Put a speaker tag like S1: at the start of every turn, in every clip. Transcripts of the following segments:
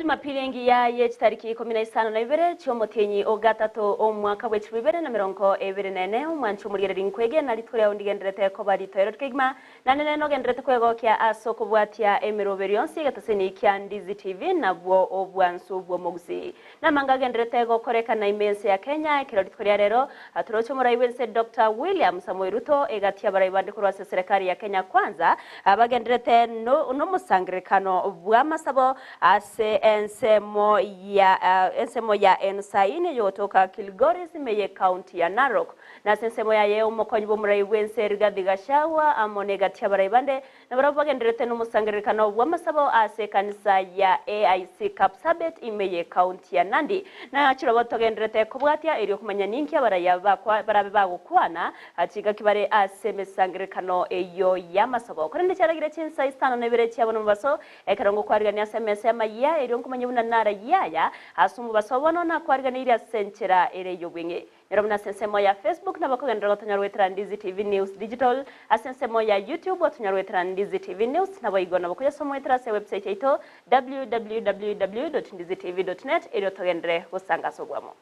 S1: Jumapili engiya ye chitariki ikomi na isano na ibere chi'omotienyi o gatato omwaka bwe chilifu ibere na emerongo ebere na ene, omwanchi omorigereria nkwegena rituko riao ndigendererete koba ritoero kegima, naende nere nogendererete kwegokia ase okobwatia emeroberi yonsi y'egetaseni kia Ndizi TV nabwo obwansu bw'omogusii. Namanga agendererete gokorekana ime y'ense ya Kenya ekero rituko ria rero toroche omorai bw'ense Doctor William Samoei Ruto egati y'abarai bande korwa ase eserekari ya Kenya Kwanza bagendererete nomosangererekano bw'amasabo ase ensemo ya ensemo ya Ensaini eyogotoka Kilgoris ime y'ecounty ya Narok. Na ase ensemo yaye omokonyi bw'omorai bw'ense Rigathi Gachagua amo negati y'abarai bande Nabarabwo bagendererete nomosangererekano bw'amasabo ase ekanisa ya AIC Kapsabet ime y'ecounty ya Nandi. Na chirobo togendererete kobwatia erio komanya ninki abaraiya bakwa barabe bagokwana chingaki bare ase emesangererekano eyio y'amasabo. Korende chiaragire chinsa isano na ibere chiabo nomobaso, ekero ngokwarigania ase emesa y'amayia, erio nkomanya buna narayie aya ase omobaso bono nakwariganeirie ase enchera ere y'obweng'e. Nero buna ase ensemo ya Facebook nabo okogenderera gotonyora goetera Ndizi TV News Digital, ase ensemo ya YouTube otonyora goetera Ndizi TV News, naboigo nabo koyasoma goetera ase ewebsite yaito www.ndizitv.net erio togenderere gosanga ase obwamo.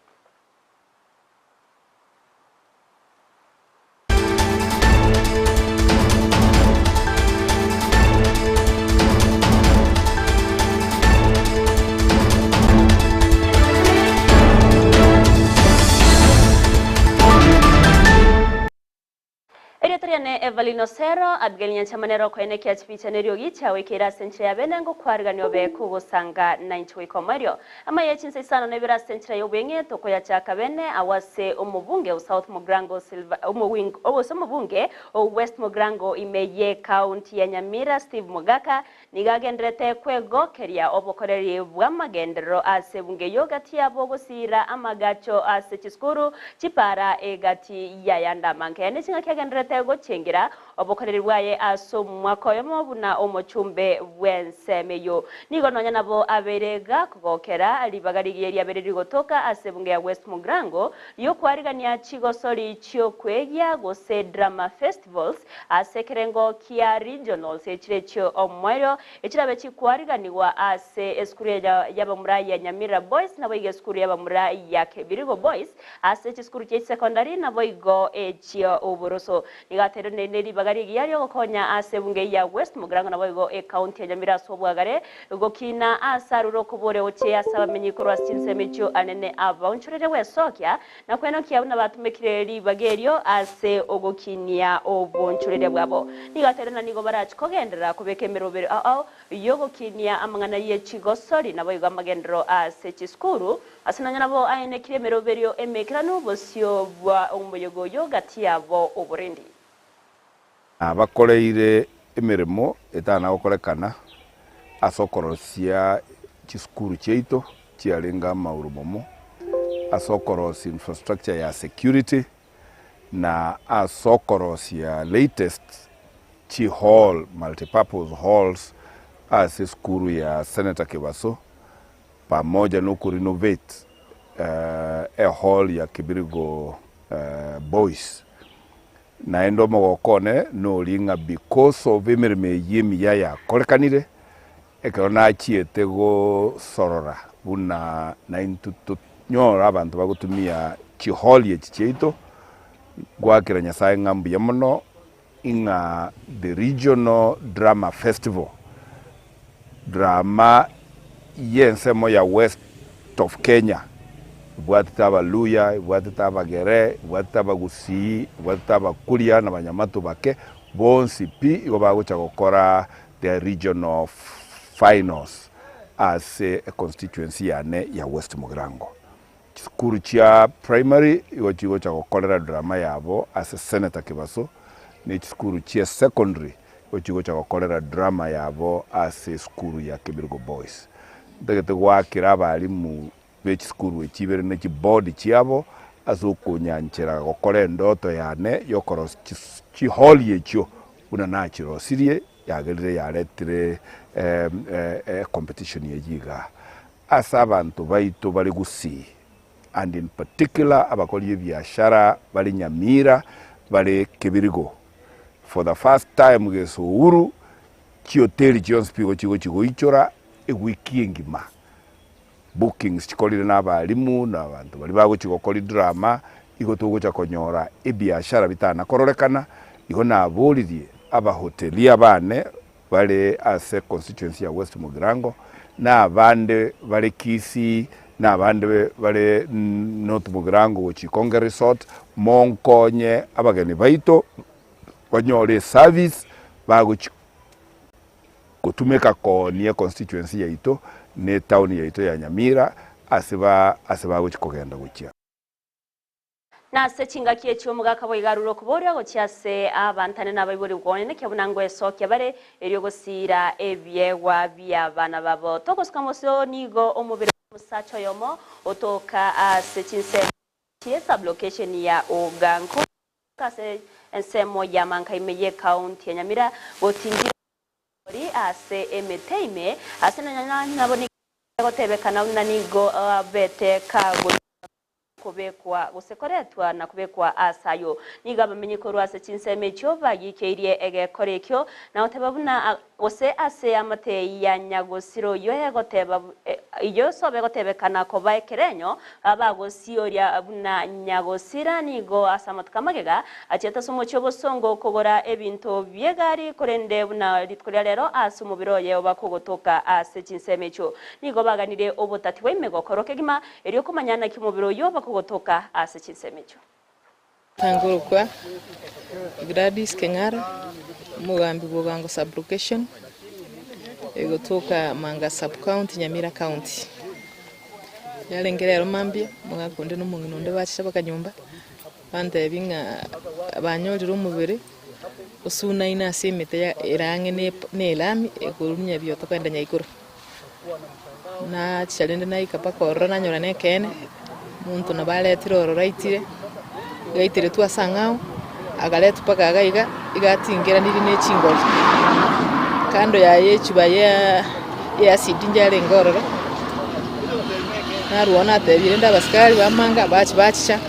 S1: Erieta riane Evelyn Osero, Abigail Nyanchama nere okoenekia chipicha na eriogi chiagoikeire ase enchera ya bene ngokwarigania obe kogosanga nainche goika omoerio. Amaya ye chinsa isano na ibere ase enchera y'obweng'e tokoyachaka bene agwo ase omobunge o South Mugirango Silva omowing gose omobunge o West Mugirango ime ye county ya Nyamira Steve Mogaka Nigo agendererete kwegokeria obokoreri bw'amagenderero ase ebunge eyio gati yabo gosiira amagacho ase chisukuru, chipara egati y'ayande amange. Ne chingaki agendererete gochengera obokoreri bwaye ase omwaka oyomo buna omochumbe bw'ensemo eyio. Nigo nonya nabo abeire gakogokera ribaga rigiya riabeire rigotoka ase ebunge ya West Mugirango ri'okwarigania chigosori chi'okwegia gose drama festivals Ase ekerengo kia regionals echire echio omoerio echirabe chikwariganigwa ase esukuru y'abamura ya Nyamira Boys naboigo esukuru y'abamura ya Kebirigo Boys ase chisukuru chie chisecondary naboigo echio oboroso. Nigo atereneire ne ribaga rigiya riogokonya ase ebunge ya West Mugirango naboigo ecounty ya Nyamira ase obwagare gokina ase arure okoboria gochia ase abamenyi korwa ase chinsemo echio anene abaonchoreria gwesokia Na kwenokia buna batumekire ribaga erio ase ogokinia obonchoreria bwabo. Nigo ateire ng'a nigo barache kogenderera kobeka emeroberi ao ao y'ogokinia amang'ana ye chigosori naboigo amagenderero ase chisukuru, ase nonya nabo aenekirie emeroberio emeikeranu bosio bwa omoyega oyo gati yabo oborendi.
S2: Nabakoreire emeremo etana gokorekana ase okorosia chisukuru chiaito chiarenge amaurumomo, ase okorosia infrastructure ya security, na ase okorosia latest chi hall, multipurpose halls ase esukuru ya Senator Kebaso, pamoja na oko renovate ehall ya Kibirigo Boys. Naende omogoko one noria ng'a because of emeremo eyio emiya yakorekanire, ekero nachiete gosorora buna naintwe tonyore abanto bagotumia chihall echi chiaito, ngoakera Nyasaye ng'a mbuya mono ng'a the regional drama festival, Drama y'ensemo ya West of Kenya ebwatete Abaluya, ebwatete Abagere, ebwatete Abagusii, ebwatete Abakuria na Abanyamato bake, bonsi pi igo bagocha gokora their regional finals ase econstituency yane ya West Mugirango. Chisukuru chia primary igo chigocha gokorera drama yabo ase Senator Kebaso, ne chisukuru chia secondary igo chigocha gokorera drama yabo ase esukuru ya Kebirigo Boys. Ntagete goakera abalimu be chisukuru echi ibere ne chiboard chiabo ase okonyanchera gokora endoto yane yokorosia chihall echio buna nachirosirie yagerire yaretire ecompetition eyio igaa. Ase abanto baito bare Gusii and in particular abakori ebiashara bare Nyamira bare Kebirigo for the first time gese Uhuru chihoteli chionsi pi igo chigochi goichora ewiki engima. Bookings chikorire na abalimu na abanto baria bagochia gokora edrama, igo togocha konyora ebiashara bitana kororekana, igo naboririe abahotelia bane bare ase constituency ya West Mugirango, na abande bare Kisii, na abande bare North Mugirango gochia Ikonge Resort, monkonye abageni baito banyore eservice bagochia gotumeka koonia econstituency yaito na etown yaito ya Nyamira ase ba ase bagochia kogenda gochia.
S1: Na ase chingaki echio omogaka boigo arure okoboria gochia ase abantane na abaibori goenenkia buna ngwesokia bare, erio gosiira ebiegwa bi'abana babo. Togosuka mosio nigo omobere bw'omosacha oyomo otoka ase chinsemo chie sublocation ya Oganko ase ensemo ya Manka ime y'ecounty ya Nyamira gotindire ori ase emete ime ase nonya nabo nigo egotebekana buna nigo abete kagoika Kobekwa, gose koretwa na kobekwa aase ayio. Nigo abamenyi korwa ase chinsemo echio bagiikeirie egekora ekio, na goteba buna, gose ase amate ya nyagosira oyio egoteba, eyio sobe egotebekana koba ekerenyo, bagosioria buna nyagosira nigo ase amatuko amagega achiete ase omochie obosongo kogora ebinto bi'egari, korende buna rituko ria rero ase omobere oye oba kogotoka ase chinsemo echio. Nigo baganire obotati bwa ime gokorwa kegima, Erio komanya naki omobere oyio bakogotoka ase chinsemo echio.
S3: Nkorokwa Gladys Keng'ara, omogambi bw'Ogango Sub-location, egotoka Manga Sub-county, Nyamira County. Yarenge rero mambia, omogaka onde na omong'ina onde bachicha baka nyomba, bantebia ng'a banyorire omobere osunaine ase emete ya ere ang'e na elami ekorwa Nyabioto kogenda Nyaikoro. Nachicha rende naika mpaka ororo nanyora nekeene, omonto nabo aretire ororo aitire, iga aiteretwe ase ang'ao, akaretwa mpaka iga iga, iga atingeranirie ne chingori. Kando yaye echuba ya ya acid yarenge ororo, narwo natebia rende abasikari bamanga bachi bachicha,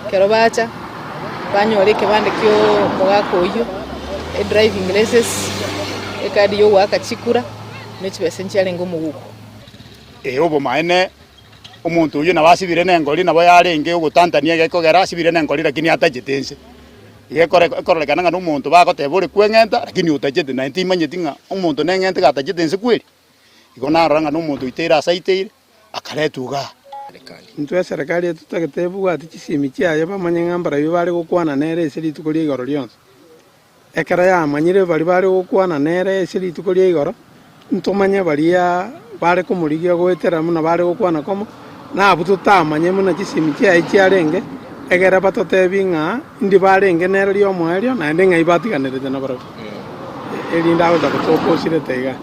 S3: ekero bacha, banyora ekebande kia omogaka oyio, edriving licence, ekadi ya ogoaka chikura. ne chibesa nchiarenge omoguko.
S4: Ee, obomaene, omonto oyio nabo asibire nengori, nabo yarenge ogotantania egekogera asibire nengori lakini atachete inse. Iga ekore ekororekana ng'a nomonto bagoteba ore kweng'enta lakini otachete, naende timanyeti ng'a omonto neng'ente gatachete inse kweri. Igo narora ng'a nomonto oiteire ase aiteire, akaretwa igaa.
S5: Intwe eserekari etotagete ebwate chisimi chiaye bamanye ng'a mbarabwo bare gokwana nere ase rituko ria igoro rionsi. Ekero yamanyire baria bare gokwana nere ase rituko ria igoro, ntomanye baria bare komorigia goetera buna bare gokwana komo, na abwo totamanye buna chisimi chiaye chiarenge, egere batotebie ng'a indi barenge nere ri'omoerio, naende ng'ai batiganerete nabarabwo, erinde agocha gotoka osirete iga.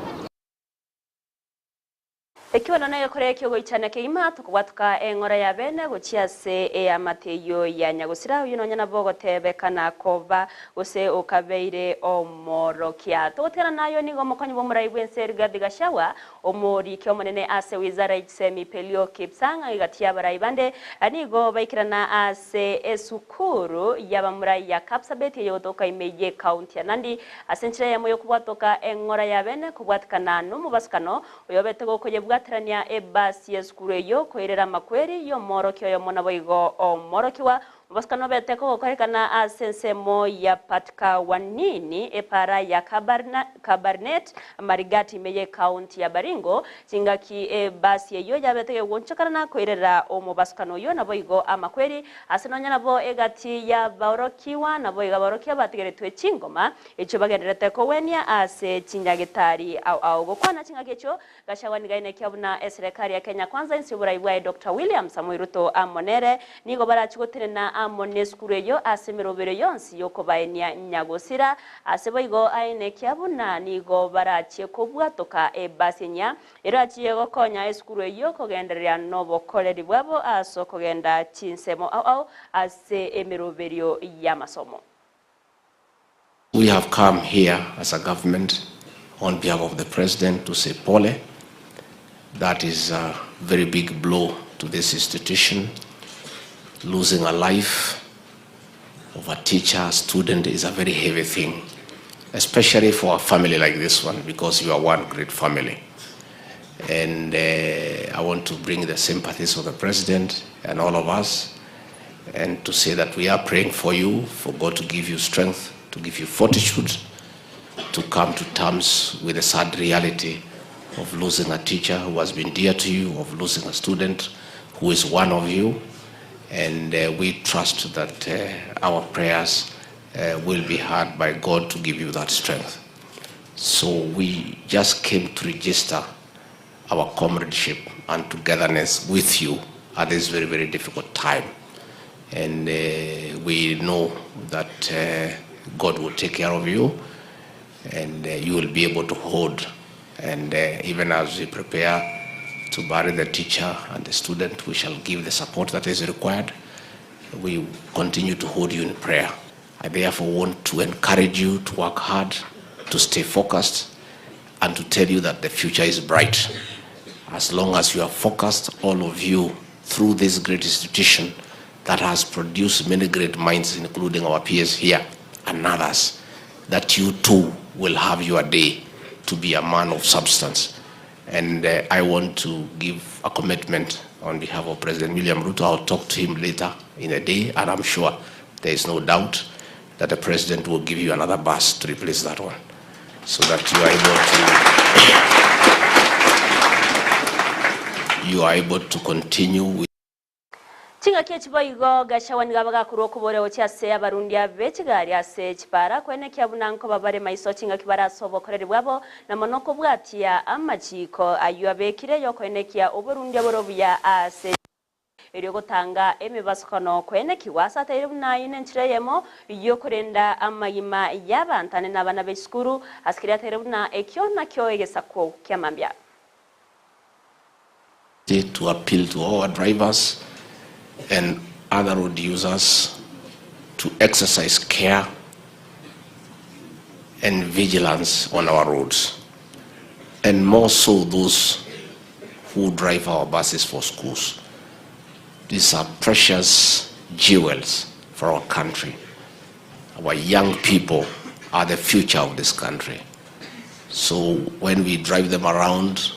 S1: Ekibono negekore ki'ogoichania kegima, tokobwatoka eng'ora ya bene gochia ase eamate eyio ya nyagosira, oyio nonya nabo ogotebekana koba gose okabeire omorokia. Togotigana nayo nigo omokonyi bw'omorai bw'ense Rigathi Gachagua, omoriki omonene ase wizara ye chisemi Pelio Kipsang egati y'abarai bande nigo baikerana ase esukuru y'abamurai ya Kapsabet eyogotoka ime y'ecounty ya Nandi ase enchera eyemo y'okobwatoka eng'ora ya bene kobwatikana nomobasukano Oyobete gokoyebwaterania ebasi y'esukuru eyio koirera amakweri y'omworokia oyomo naboigo omworokigwa. Omobosokano obete kogokorekana ase ensemo ya Patkawanini, epaara ya Kabarnet, Marigat ime y'ecounty ya Baringo. Chingaki ebasi eyio yabete gegonchokana na koirera omobasukano oyio naboigo amakweri ase nonya nabo egati y'abaorokigwa naboigo abaorokia batigeretwe chingoma Echio bagendererete kogwenia ase chinyagetari ao ao. Gokwana chingaki echio, Gachagua nigo ainekia buna eserekari ya Kenya Kwanza inse y'oborai bwaye Doctor William Samoei Ruto amo nere nigo barachie gotenena amo nesukuru eyio ase emeroberio yonsi y'okobaenia nyagosira. Ase boigo ainekia buna nigo barachie kobwatoka ebasi enyia erachie gokonya esukuru eyio kogendereria nobokoreri bwabo ase okogenda chinsemo ao ao ase emeroberio y'amasomo.
S6: We have come here as a government on behalf of the president to say pole. That is a very big blow to this institution. Losing a life of a teacher, student is a very heavy thing, especially for a family like this one, because you are one great family. And I want to bring the sympathies of the President and all of us and to say that we are praying for you, for God to give you strength, to give you fortitude, to come to terms with the sad reality of losing a teacher who has been dear to you, of losing a student who is one of you. And we trust that our prayers will be heard by God to give you that strength. So we just came to register our comradeship and togetherness with you at this very, very difficult time. And we know that God will take care of you and you will be able to hold. And even as we prepare to bury the teacher and the student, we shall give the support that is required. We continue to hold you in prayer. I therefore want to encourage you to work hard, to stay focused, and to tell you that the future is bright. As long as you are focused, all of you, through this great institution that has produced many great minds, including our peers here and others, that you too will have your day to be a man of substance. And I want to give a commitment on behalf of President William Ruto. I'll talk to him later in the day, and I'm sure there is no doubt that the president will give you another bus to replace that one, so that you are able to you are able to continue with
S1: Chingaki echi boigo Gachagua nigo abagakorwa okoboria gochia ase abarundia be chigari ase chipara koenekia buna nkoba bare maiso chingaki bare ase obokoreri bwabo na mono kobwatia amachiko ayio abekire yokoenekia oborundia bore obuya ase Erio gotanga emebasokano koenekigwa ase ataire buna ayio nenchera eyemo y'okorenda amagima y'abanto ane nabana b'esukuru, ase keria ataire buna ekio nakio egesaku kia mambia.
S6: To appeal to all our drivers and other road users to exercise care and vigilance on our roads, and more so those who drive our buses for schools. These are precious jewels for our country. Our young people are the future of this country. So when we drive them around,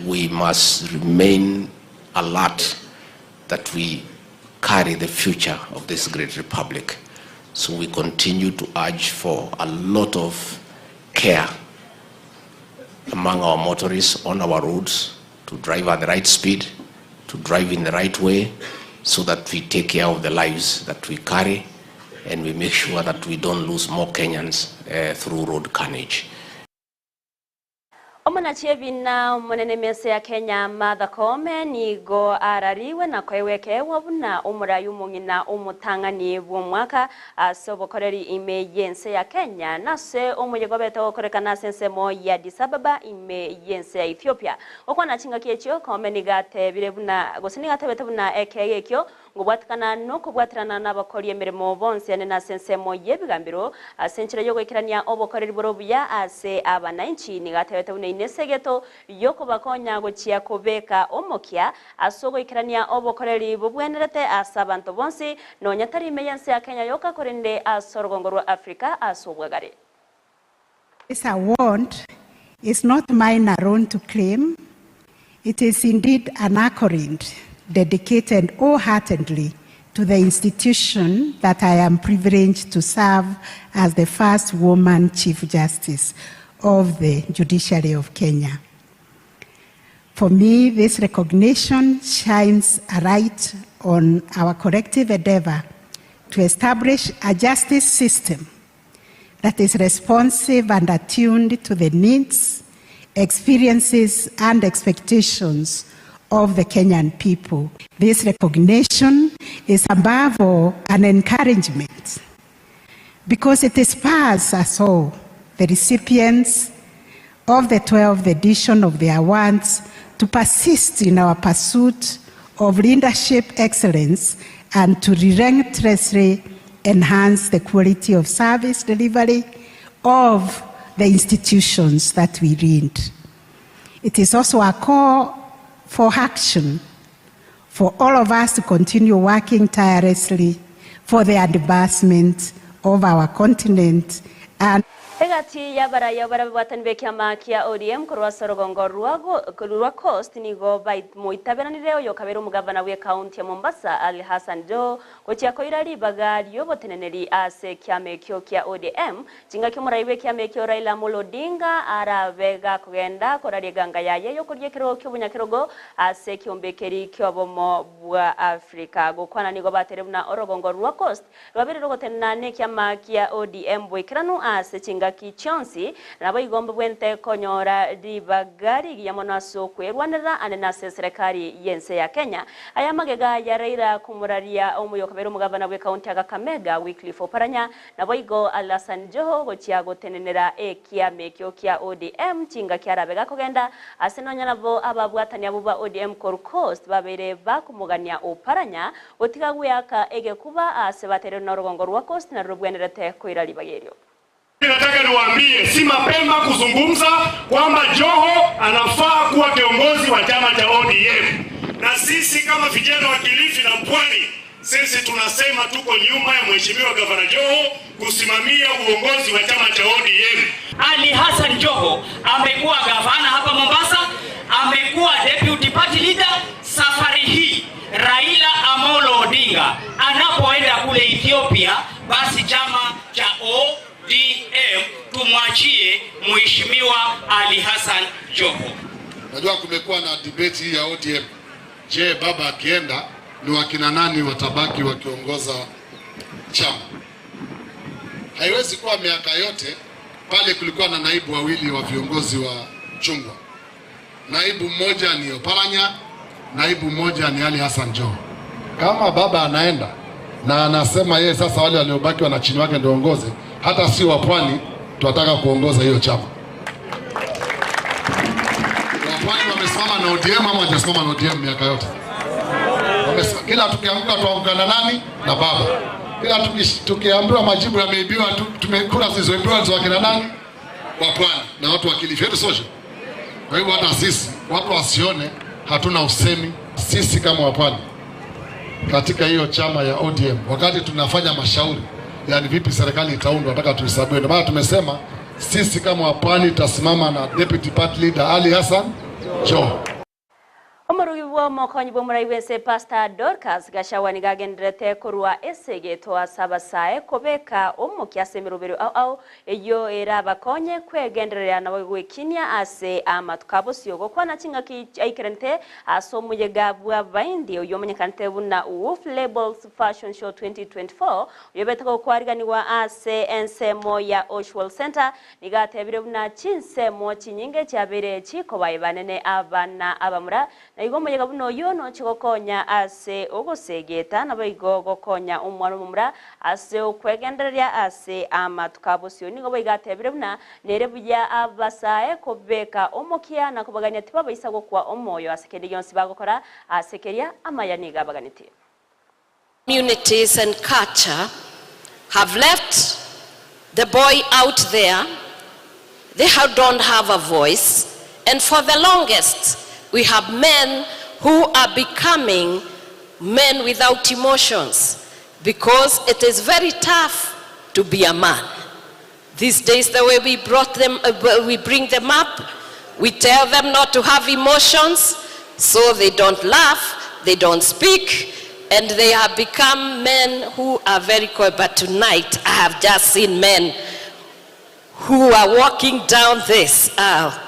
S6: we must remain alert that we carry the future of this great republic. So we continue to urge for a lot of care among our motorists on our roads to drive at the right speed, to drive in the right way, so that we take care of the lives that we carry and we make sure that we don't lose more Kenyans through road carnage.
S1: Omonachi ebina omonene emense ya Kenya Martha Koome nigo arariwe na koegwa ekeegwa buna omorai omong'ina omotang'ani bw'omwaka ase obokoreri ime y'ense ya Kenya nase omoyega obete ogokorekana ase ensemo ya Addis Ababa ime y'ense ya Ethiopia. Gokwana chingaki echio Koome nigo atebire buna gose nigo atebete buna ekeegwa ekio Ngobwatekana nokobwaterana nabakori emeremo bonsi ane nase ensemo y'ebigambero, ase enchera y'ogoikerania obokoreri bore obuya ase abanainchi. Nigo atebete buna inwe esegeto y'okobakonya gochia kobeka omokia ase ogoikerania obokoreri bobwenerete ase abanto bonsi, nonya tari ime y'ense ya Kenya yoka korende ase orogongo rwa Africa ase obwagare.
S7: This award is not mine alone to claim, it is indeed an accolade dedicated wholeheartedly to the institution that I am privileged to serve as the first woman Chief Justice of the Judiciary of Kenya. For me, this recognition shines a light on our collective endeavor to establish a justice system that is responsive and attuned to the needs, experiences, and expectations of the Kenyan people. This recognition is above all an encouragement because it spurs us all, the recipients of the 12th edition of the awards, to persist in our pursuit of leadership excellence and to relentlessly enhance the quality of service delivery of the institutions that we lead. It is also a call for action for all of us to continue working tirelessly for the advancement of our continent and.
S1: Egati y'abaraya baria babwatani b'ekiama kia ODM korwa ase orogongo rwa Coast nigo bamoitaberanire oyokabeire omogavana bw'ecounty ya Mombasa Ali Hassan Joho gochia koira ribaga ri'oboteneneri ase ekiama ekio kia ODM chingaki omorai bw'ekiama ekio Raila Amolo Odinga arabe gakogenda koraria eganga yaye y'okoria ekerogo ki'obonyakerogo ase ekiombe ekeri ki'obomo bwa Africa. Gokwana nigo bateire buna orogongo rwa Coast Rwabeire rogotenena nekiama kia ODM boikeranu ase chingaki chionsi, na naboigo mbabwenerete konyora ribaga rigiya mono ase okwerwanerera ande nase eserekari y'ense ya Kenya. Aya magega ya Raila komoraria omoyokabere omogavana bw'ekaunti ya Kakamega Wycliffe Oparanya, naboigo Alhassan Joho gochia gotenenera ekiama ekio kia ODM chingaki arabe gakogenda ase nonya nabo ababwatani abwo ba ODM korwa Coast babeire bakomogania Oparanya Gotiga gweaka egekuba aase bateirwe norogongo rwa Coast nario robwenerete koira ribaga erio.
S8: Nataka niwaambie si mapema kuzungumza kwamba Joho anafaa kuwa kiongozi wa chama cha ODM, na sisi kama vijana wa Kilifi na Pwani, sisi tunasema tuko nyuma ya Mheshimiwa Gavana Joho kusimamia uongozi wa chama cha ODM.
S9: Ali Hassan Joho amekuwa gavana hapa Mombasa, amekuwa deputy party leader. Safari hii Raila Amolo Odinga anapoenda kule Ethiopia, basi chama cha ODM tumwachie Mheshimiwa Ali Hassan Joho.
S10: Najua kumekuwa na debate hii ya ODM. Je, baba akienda ni wakina nani watabaki wakiongoza chama? Haiwezi kuwa miaka yote pale kulikuwa na naibu wawili wa viongozi wa chungwa. Naibu mmoja ni Oparanya, naibu mmoja ni Ali Hassan Joho. Kama baba anaenda na anasema yeye sasa wale waliobaki wana chini wake ndio waongoze, hata si wa pwani tunataka kuongoza hiyo chama. Wapwani wamesimama na ODM ama hawajasimama na ODM miaka yote? Wamesimama, kila tukianguka tuanguka na nani? Na baba. Kila tukiambiwa majibu yameibiwa, tumekura zilizoibiwa ni za wakina nani? Wa pwani na watu wa Kilifi. Yetu social. Kwa hivyo hata sisi watu wasione hatuna usemi, sisi kama wapwani katika hiyo chama ya ODM, wakati tunafanya mashauri, yani vipi serikali itaundwa, nataka tuhesabiwe. Ndio maana tumesema sisi kama wapwani tutasimama na deputy party leader Ali Hassan Joho.
S1: Omorugi bw'omokonyi bw'omorai bw'ense Pastor Dorcas Gachagua nigo agendererete korwa esegeto ase abasae kobeka omokia ase emerobero ao ao eyio erabakonye kwegendereria nabo gwekinia ase amatuko abosio gokwana chingaki aikeranete ase omoyega bw'abaindi oyio omanyekanete buna Wolf Labels Fashion Show 2024 oyobete gokwariganigwa ase ensemo ya Oshwal Centre Nigo atebire buna chinsemo chinyinge chiabeire chikoba ebanene abana abamura, na igo omoyega buna oyio noche gokonya ase ogosegeta, naboigo gokonya omwana omomura ase okwegendereria ase amatuko a bosio. Nigo boigo atebire buna nere buya abasae kobeka omokia na kobagania tibabaisa gokwa omoyo ase kende gionsi bagokora, ase keria amaya nigo abaganetie.
S11: Communities and culture have left the boy out there, they have don't have a voice, and for the longest we have men who are becoming men without emotions because it is very tough to be a man. These days the way we brought them, we bring them up, we tell them not to have emotions, so they don't laugh, they don't speak, and they have become men who are very quiet. But tonight I have just seen men who are walking down this aisle,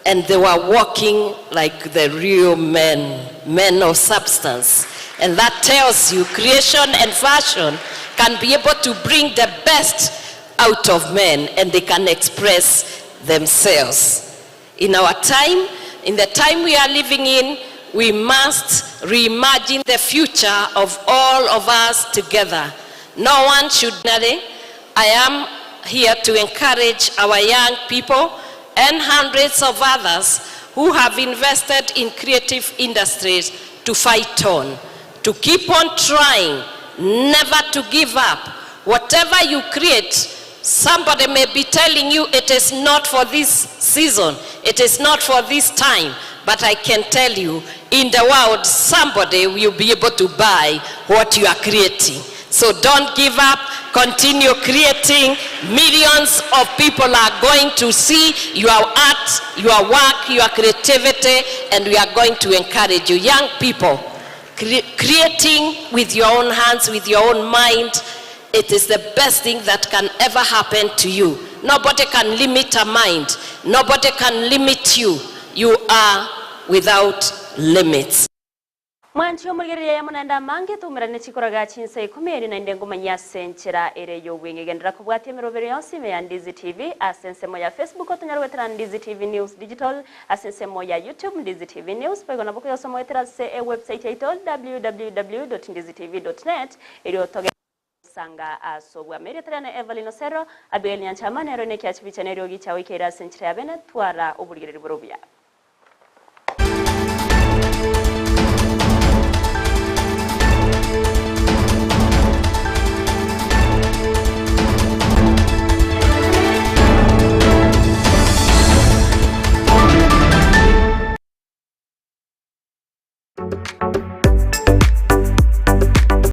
S11: and they were walking like the real men, men of substance. And that tells you creation and fashion can be able to bring the best out of men, and they can express themselves. In our time, in the time we are living in, we must reimagine the future of all of us together. No one should. I am here to encourage our young people and hundreds of others who have invested in creative industries to fight on, to keep on trying, never to give up. Whatever you create, somebody may be telling you it is not for this season, it is not for this time, but I can tell you, in the world, somebody will be able to buy what you are creating. So don't give up, continue creating. Millions of people are going to see your art, your work, your creativity, and we are going to encourage you. Young people, creating with your own hands, with your own mind, it is the best thing that can ever happen to you. Nobody can limit a mind. Nobody can limit you. You are without limits.
S1: Mwanche omorigereria yamo naende amange, toumerane chikoraga chinsa ikomi erio naende ngomanyie ase enchera ere y'obweng'e. Genderera kobwatia emerobero yonsi ime ya Ndizi TV ase ensemo ya Facebook otonyare goetera Ndizi TV News Digital, ase ensemo ya YouTube Ndizi TV News, boigo nabo koyosoma goetera ase ewebsite yaito www.ndizitv.net erio toge gosanga ase obwamo. Erieta riane Evelyn Osero, Abigail Nyanchama nero nekiachibicha neriogi chiagoikeire ase enchera ya bene, twara oborigereria bore obuya.